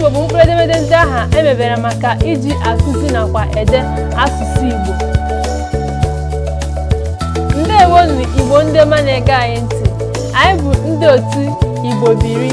Igbo bụ mkpụrụ edemede ndị aha emebere maka iji akụzi nakwa ede asụsụ Igbo. Ndewonu Igbo ndị ọma na-ege anyị ntị. Anyị bụ ndị otu Igbo Biri.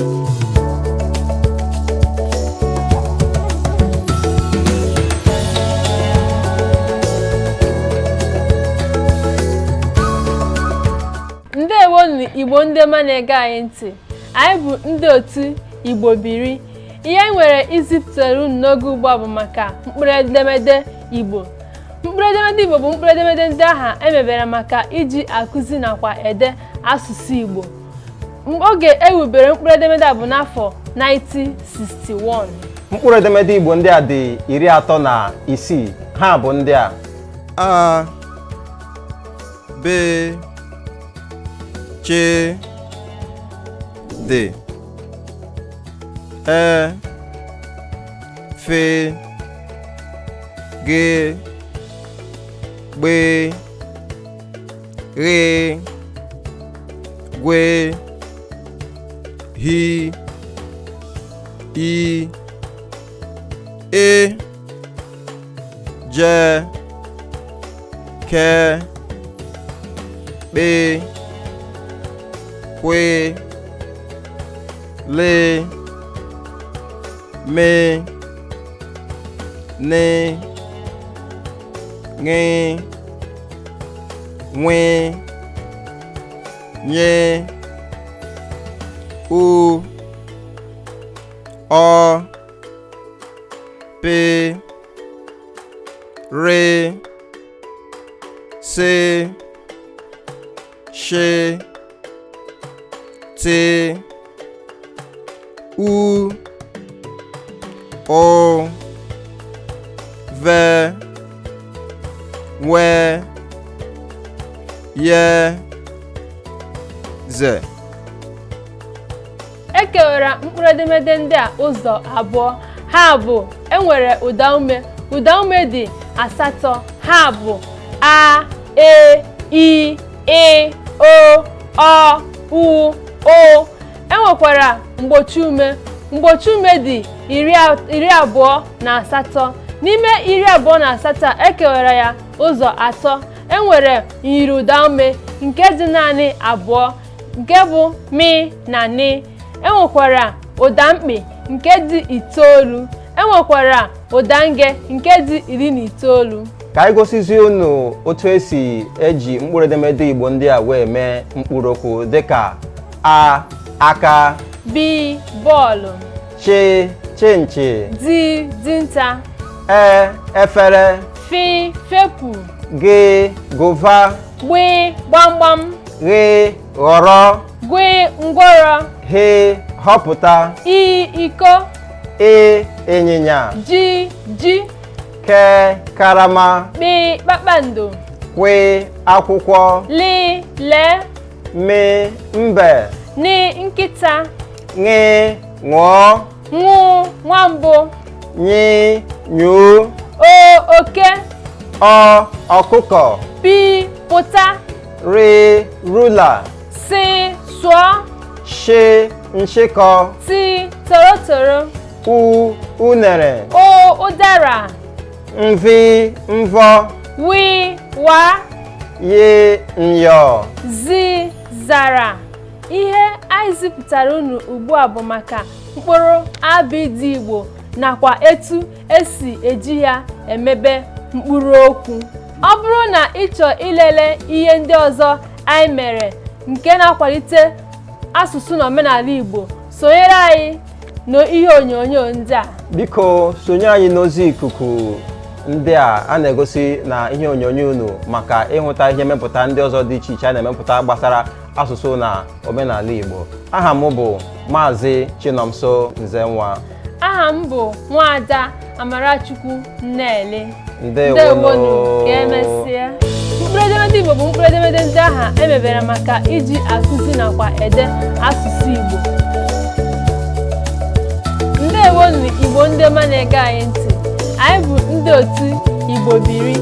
Ndewonu Igbo ndị ọma na-ege anyị ntị. Anyị bụ ndị otu Igbo Biri. Ihe anyị nwere izipụtara unu n'oge ugbu a bụ maka mkpụrụ edemede Igbo. Mkpụrụ edemede Igbo bụ mkpụrụ edemede ndị aha emebere maka iji akụzi nakwa ede asụsụ Igbo. Oge e wubere mkpụrụ edemede a bụ n'afọ 1961. Mkpụrụ edemede Igbo ndị a dị 36. Ha bụ ndị a: A, B, C, D, E, F, G, Gb, Gh, Gw, H, I, Ị, J, K, Kp, Kw, L, M, N, Ṅ, Nw, Ny, U, Ọ, P, R, S, Sh, T, U, Ụ, V, W, Y, Z. E kewara mkpụrụ edemede ndị a ụzọ abụọ. Ha bụ: enwere ụdaume. Ụdaume dị 8. Ha bụ A, E, I, Ị, O, Ọ, U, Ụ. Enwekwara mgbochi ume. Mgbochi ume dị 28. N'ime 28 a, ekewara ya ụzọ atọ. Enwere myiri ụdaume nke dị naanị 2, nke bụ mị na nị. Enwekwara ụda mkpị nke dị 9. Enwekwara ụda nge nke dị 19. Ka anyị gosizie unu otu esi eji mkpụrụ edemede Igbo ndị a wee mee mkpụrụ okwu dịka A, aka, B, bọọlụ, Ch, chinchi, D, dinta, E, efere, F, fepụ, G, gova, Gb, gbamgbam, Gh, ghọrọ, Gw, ngwọrọ, H, họpụta, I, iko, Ị, ịnyịnya, J, ji, K, karama, Kp, kpakpando, Kw, akwụkwọ, L, lee, M, mbe, N, nkịta, Ṅ, ṅụọ, Ṅ, nwambụ, Ny, nyoo, O, oke, Ọ, ọkụkọ, P, pụta, R, rula, S, sụọ, Sh, nshịkọ, T, torotoro, U, unere, O, ụdara, Mv, mvọ, W, wa, Y, nyọ. Z, zara. Ihe anyị zipụtara unu ugbu a bụ maka mkpụrụ abịdịị Igbo nakwa etu esi eji ya emebe mkpụrụ okwu. Ọ bụrụ na ị chọọ ilele ihe ndị ọzọ anyị mere nke na-akwalite asụsụ na omenala Igbo, sonyere anyị n'ihe onyonyo ndị a. Biko sonye anyị n'ozi ikuku ndị a a na-egosi na ihe onyonyo unu maka ịhụta ihe mmepụta ndị ọzọ dị iche iche a na-emepụta gbasara asụsụ na omenala Igbo. Aha m bụ Maazị Chinomso Nzenwa. Aha m bụ Nwaada Amarachukwu Nnele. Ndewonu. Ka emesịa. Mkpụrụ edemede Igbo bụ mkpụrụ edemede ndị aha emebere maka iji akụzi nakwa ede asụsụ Igbo. Ndewonu Igbo ndị ọma na-ege anyị ntị. Anyị bụ ndị otu Igbo Biri.